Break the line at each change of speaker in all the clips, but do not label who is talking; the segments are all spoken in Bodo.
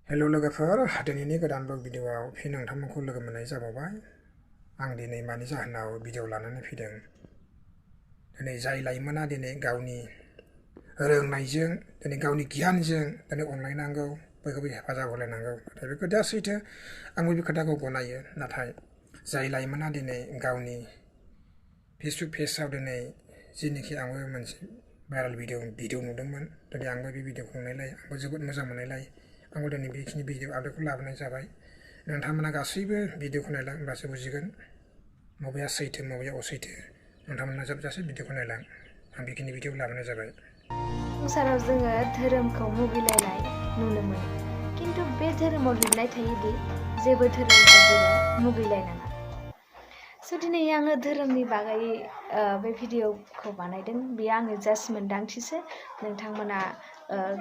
हेलो लोगोफोर, दिनैनि गोदान ब्लग भिडिअआव फिन नोंथांमोनखौ लोगो मोननाय जाबावबाय। आं दिनै मानि जाहोनाव भिडिअ लानानै फैदों। दिनै जाय लाइमोना दिनै गावनि रोंनायजों, दिनै गावनि गियानजों दिनै अनलायनांगौ, बयखौबो हेफाजाब होलायनांगौ। नाथाय बे खोथाया सैथो, आंबो बे खोथाखौ गनायो। नाथाय जाय लाइमोना दिनै गावनि फेसबुक पेजआव दिनै जेनोखि आंबो मोनसे भाइरेल भिडिअ नुदोंमोन, दिनै आंबो बे भिडिअखौ नुनायलाय आंबो जोबोद मोजां मोननायलाय आंबो दिनै बेखिनि भिडिअ आपलोडखौ लाबोनाय जाबाय। नोंथांमोना गासैबो भिडिअखौ नायलां, होमब्लासो बुजिगोन बबेया सैथो बबेया असैथो। नोंथांमोना जोबजासे भिडिअखौ नायलां, आं बेखिनि भिडिअ लाबोनाय जाबाय।
संसाराव जोङो धोरोमखौ मुगैलायनाय नुनो मोनो, खिन्थु बे धोरोमाव लिरनाय थायोदि जेबो धोरोमखौ जोङो मुगैलायनाङा। स' दिनै आङो धोरोमनि बागै बे भिडिअखौ बानायदों। बेयो आंनि जास्ट मोन्दांथिसो, नोंथांमोना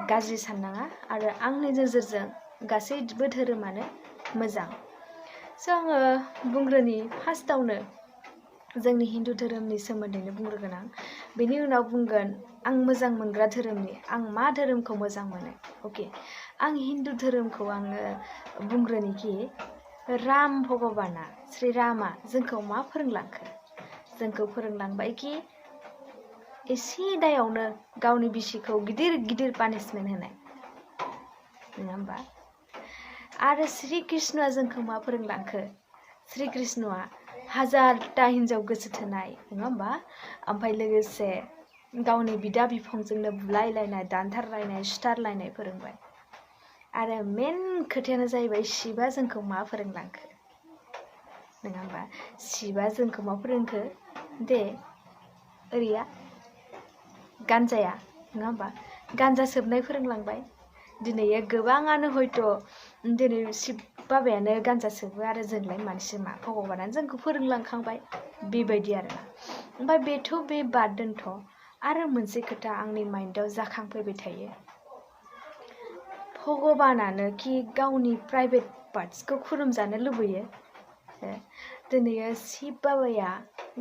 गाज्रि साननाङा। आरो आंनि नोजोरजों गासैबो धोरोमानो मोजां। स' आङो बुंग्रोनि, फार्स्टआवनो जोंनि हिन्दु धोरोमनि सोमोन्दैनो बुंग्रोगोन आं। बेनि उनाव बुंगोन आं मोजां मोनग्रा धोरोमनि, आं मा धोरोमखौ मोजां मोनो। अके, आं हिन्दु धोरोमखौ आङो बुंग्रोनिखि राम भगबाना, श्री रामा जोंखौ मा फोरोंलांखो? जोंखौ फोरोंलांबायखि एसे दायावनो गावनि बिसिखौ गिदिर गिदिर पानिशमेन्ट होनाय, नङा होमबा? आरो श्री कृष्णआ जोंखौ मा फोरोंलांखो? श्री कृष्णआ हाजारथा हिन्जाव गोसो थोनाय, नङा होमबा? ओमफ्राय लोगोसे गावनि बिदा बिफंजोंनो बुलायलायनाय, दानथारलायनाय, सुथारलायनाय फोरोंबाय। आरो मेन खोथायानो जाहैबाय शिबआ जोंखौ मा फोरोंलांखो, नङा होमबा? शिबआ जोंखौ मा फोरोंखो? दे ओरैया गान्जाया, नङा होमबा? गान्जा सोबनाय फोरोंलांबाय। दिनै गोबाङानो हयथ' दिनै शिब बाबायानो गान्जा सोबो आरो जोंलाय मानसि मा? भगबानानो जोंखौ फोरोंलांखांबाय, बेबायदि आरोना। ओमफ्राय बेथ' बे बाद दोनथ', आरो मोनसे खोथा आंनि माइन्डआव जाखांफैबाय थायो। भगबानानो कि गावनि प्राइभेट पार्टसखौ खुलुमजानो लुबैयो? दिनै शिब बाबाया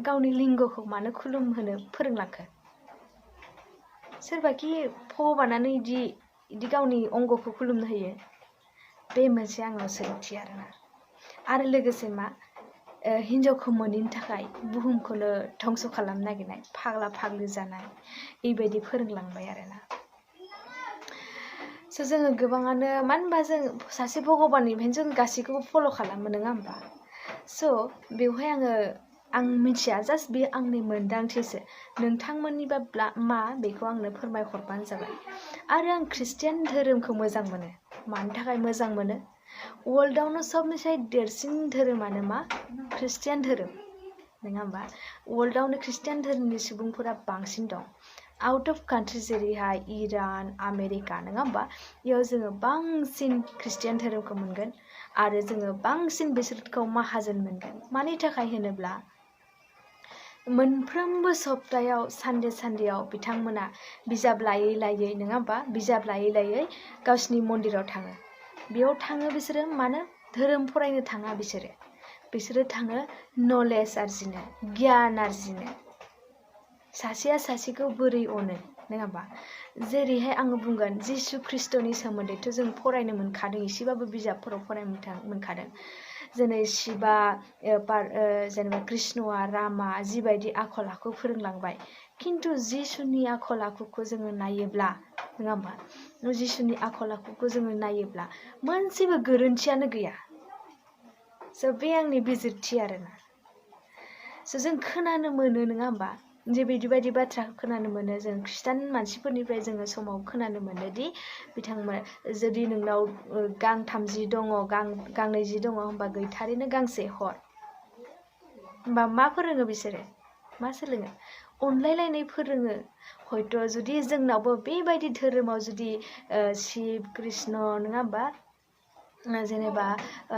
गावनि लिंगखौ मानो खुलुमहोनो फोरोंलांखो? सोरबाखि भगबानानो इदि गावनि अंगखौ खुलुमनो होयो? बे मोनसे आंनाव सोंथि आरोना। आरो लोगोसे मा, हिन्जावखौ मोनैनि थाखाय बुहुमखौनो धंस' खालामनो नागिरनाय, फाग्ला फाग्लि जानाय, बेबायदि फोरोंलांबाय आरोना। स' जोङो गोबाङानो, मानो होनबा जों सासे भगबाननिफ्रायनो जों गासैखौबो फल' खालामो, नङा होमबा? स' बेवहाय आं मिथिया, जास्ट बे आंनि मोन्दांथिसो। नोंथांमोननिबा मा, बेखौ आंनो फोरमायहरबानो जाबाय। आरो आं खृष्टियान धोरोमखौ मोजां मोनो। मानि थाखाय मोजां मोनो? वर्ल्डआवनो सबनिफ्राय देरसिन धोरोमानो मा? खृष्टियान धोरोम, नङा होमबा? वर्ल्डआवनो खृष्टियान धोरोमनि सुबुंफोरा बांसिन दं। आउट अफ कान्ट्रि जेरैहाय इरान, आमेरिका, नङा होमबा? बेयाव जोङो बांसिन खृष्टियान धोरोमखौ मोनगोन। आरो जोङो बांसिन बिसोरखौ माहाजोन मोनगोन। मानि थाखाय होनोब्ला मोनफ्रोमबो सप्तायाव सानदेयाव बिथांमोना बिजाब लायै लायै, नङा होमबा? बिजाब लायै लायै गावसिनि मन्दिराव थाङो। बेयाव थाङो बिसोरो मानो? धोरोम फरायनो थाङा बिसोरो थाङो नलेज आरजिनो, गियान आरजिनो। सासेया सासेखौ बोरै अनो, नङा होमबा? जेरैहाय आङो बुंगोन, जिसु ख्रिस्ट'नि सोमोन्दैथ' जों फरायनो मोनखादों, एसेबाबो बिजाबफोराव फरायनो मोनखादों। जेरै शिबा, जेनेबा कृष्णआ, रामा जिबायदि आखल आखु फोरोंलांबाय, खिन्थु जिसुनि आखल आखुखौ जोङो नायोब्ला, नङा होमबा? जिसुनि आखल आखुखौ जोङो नायोब्ला मोनसेबो गोरोन्थियानो गैया। स' बे आंनि बिजिरथि आरोना। स' जों खोनानो मोनो, नङा होमबा? जे बिदि बाथ्रा खोनानो मोनो जों खृष्टान मानसिफोरनिफ्राय, जोङो समाव खोनानो मोनोदि बिथांमोन, जुदि नोंनाव गांथाम जि दङ, गांनै जि दङ, होमबा गैथारैनो गांसे हर। होमबा मा फोरोङो बिसोरो? मा सोलोङो? अनलायलायनाय फोरोङो। हयथ' जुदि जोंनावबो बेबायदि धोरोमाव जुदि शिब, कृष्ण, नङा होमबा? जेनेबा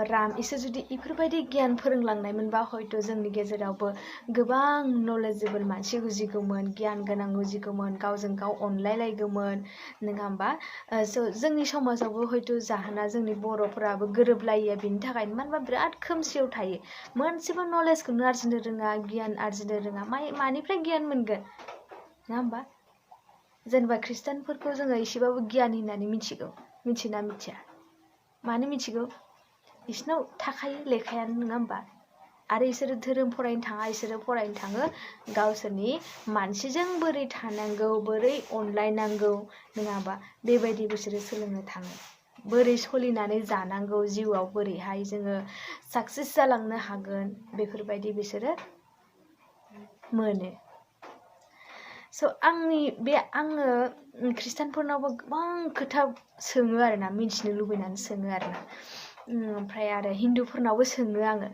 राम, इसोर जुदि इफोरबायदि गियान फोरोंलांनायमोनबा हयथ' जोंनि गेजेरावबो गोबां नलेजेबोल मानसि उजिगौमोन, गियान गोनां उजिगौमोन, गावजों गाव अनलायलायगौमोन, नङा होमबा? स' जोंनि समाजावबो हयथ' जाहोना जोंनि बर'फोराबो गोरोबलायो बेनि थाखाय, मानो होनबा बिराद खोमसियाव थायो, मोनसेबो नलेजखौनो आरजिनो रोङा, गियान आरजिनो रोङा। मानिफ्राय गियान मोनगोन, नङा होमबा? जेनेबा खृष्टानफोरखौ जोङो एसेबाबो गियान होननानै मिथिगौ, मिथिना मिथिया? मानो मिथिगौ बिसोरनाव थाखायो लेखायानो नङा होमबा आरो बिसोरो धोरोम फरायनो थाङा बिसोरो फरायनो थाङो गावसोरनि मानसिजों बोरै थानांगौ बोरै अनलायनांगौ नङाबा बेबायदि बिसोरो सोलोंनो थाङो बोरै सोलिनानै जानांगौ जिउआव बोरैहाय जोङो साक्सेस जालांनो हागोन बेफोरबायदि बिसोरो मोनो स' आङो खृष्टानफोरनावबो गोबां खोथा सोङो आरोना मिथिनो लुबैनानै सोङो आरोना ओमफ्राय आरो हिन्दुफोरनावबो सोङो आङो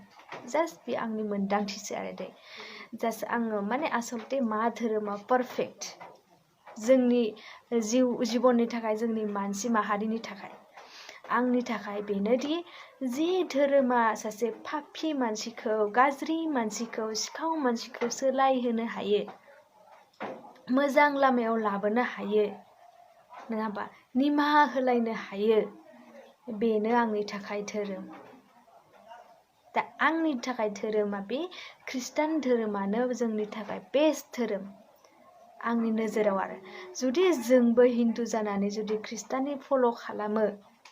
जास्ट बे आंनि मोनदांथिसो आरो दै जास्ट आङो माने आसलथे मा धोरोमा पारफेक्ट जोंनि जिबननि थाखाय जोंनि मानसि माहारिनि थाखाय आंनि थाखाय बेनोदि जे धोरोमा सासे पापि मानसिखौ गाज्रि मानसिखौ सिखाव मानसिखौ सोलायहोनो हायो मोजां लामायाव लाबोनो हायो नङाबा निमाहा होलायनो हायो बेनो आंनि थाखाय धोरोम दा आंनि थाखाय धोरोमा बे खृष्टान धोरोमानो जोंनि थाखाय बेस्ट धोरोम आंनि नोजोराव आरो जुदि जोंबो हिन्दु जानानै जुदि खृष्टाननि फल' खालामो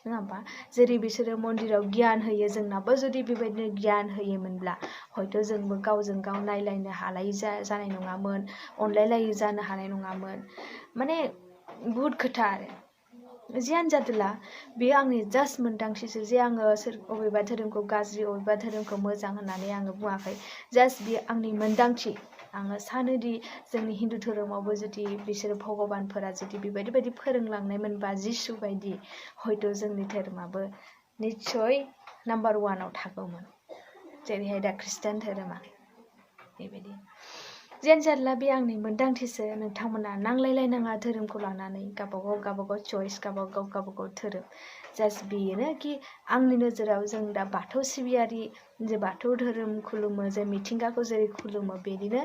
नङा होमबा जेरै बिसोरो मन्दिराव गियान होयो जोंनाबो जुदि बेबायदिनो गियान होयोमोनब्ला हयथ' जोंबो गावजों गाव नायलायनो हालायै जानाय नङामोन अनलायलायै जानो हानाय नङामोन माने बुहुद खोथा आरो जियानो जादोला बेयो आंनि जास्ट मोनदांथिसो जे आङो अबेबा धोरोमखौ गाज्रि अबेबा धोरोमखौ मोजां होननानै आङो बुङाखै जास्ट बेयो आंनि मोनदांथि आङो सानोदि जोंनि हिन्दु धोरोमावबो जुदि बिसोरो भगबानफोरा जुदि बेबायदि फोरोंलांनायमोनबा जिसु बायदि हयथ' जोंनि धोरोमाबो निस्सय नाम्बार 1आव थागौमोन जेरैहाय दा खृष्टान धोरोमा बेबायदि जियानो जादोला बे आंनि मोनदांथिसो नोंथांमोना नांलायलायनाङा धोरोमखौ लानानै गावबागाव चयस गावबागाव धोरोम जास्ट बेनो कि आंनि नोजोराव जों दा बाथौ सिबियारि जे बाथौ धोरोम खुलुमो जे मिथिंगाखौ जेरै खुलुमो बेनिनो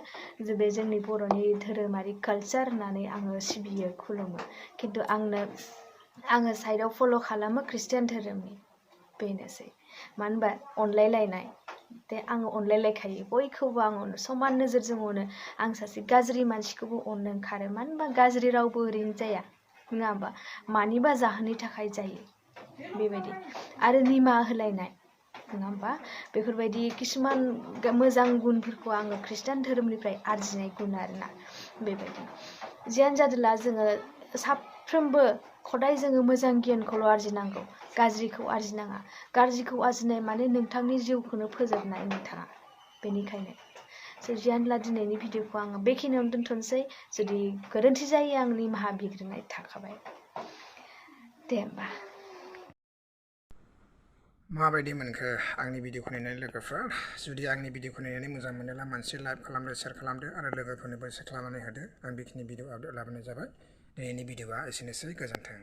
बे जोंनि बर'नि धोरोमारि कालचार होननानै आङो सिबियो खुलुमो खिन्थु आङो साइडआव फल' खालामो खृष्टान धोरोमनि बेनोसै मानो होनबा अनलायलायनाय दे आङो अनलायलायखायो बयखौबो आं समान नोजोरजों अनो आं सासे गाज्रि मानसिखौबो अननो ओंखारो मानो होनबा गाज्रि रावबो ओरैनो जाया नङा होमबा मानिबा जाहोननि थाखाय जायो बेबायदि आरो निमाहा होलायनाय नङा होमबा बेफोरबायदि किसुमान मोजां गुनफोरखौ आङो खृष्टान धोरोमनिफ्राय आरजिनाय गुन आरोना बेबायदि जियानो जादोला जोङो साफ्रोमबो खदाय जोङो मोजां गियानखौल' आरजिनांगौ गाज्रिखौ आरजिनाङा गाज्रिखौ आरजिनाय माने नोंथांनि जिउखौनो फोजोबनाय नोंथाङा बेनिखायनो जियानोला दिनैनि भिडिअखौ आङो बेखिनियावनो दोनथ'नोसै जुदि गोरोन्थि जायो आं निमाहा बिग्रोनाय थाखाबाय दे होमबा
माबायदि मोनखो आंनि भिडिअखौ नायनानै लोगोफोर जुदि आंनि भिडिअखौ नायनानै मोजां मोनोब्ला मोनसे लाइक खालामदो शेयार खालामदो आरो लोगोफोरनोबो शेयार खालामनानै होदो आं बेखिनि भिडिअ आपडेट लाबोनाय जाबाय दिनैनि भिडिअआ एसेनोसै गोजोन्थों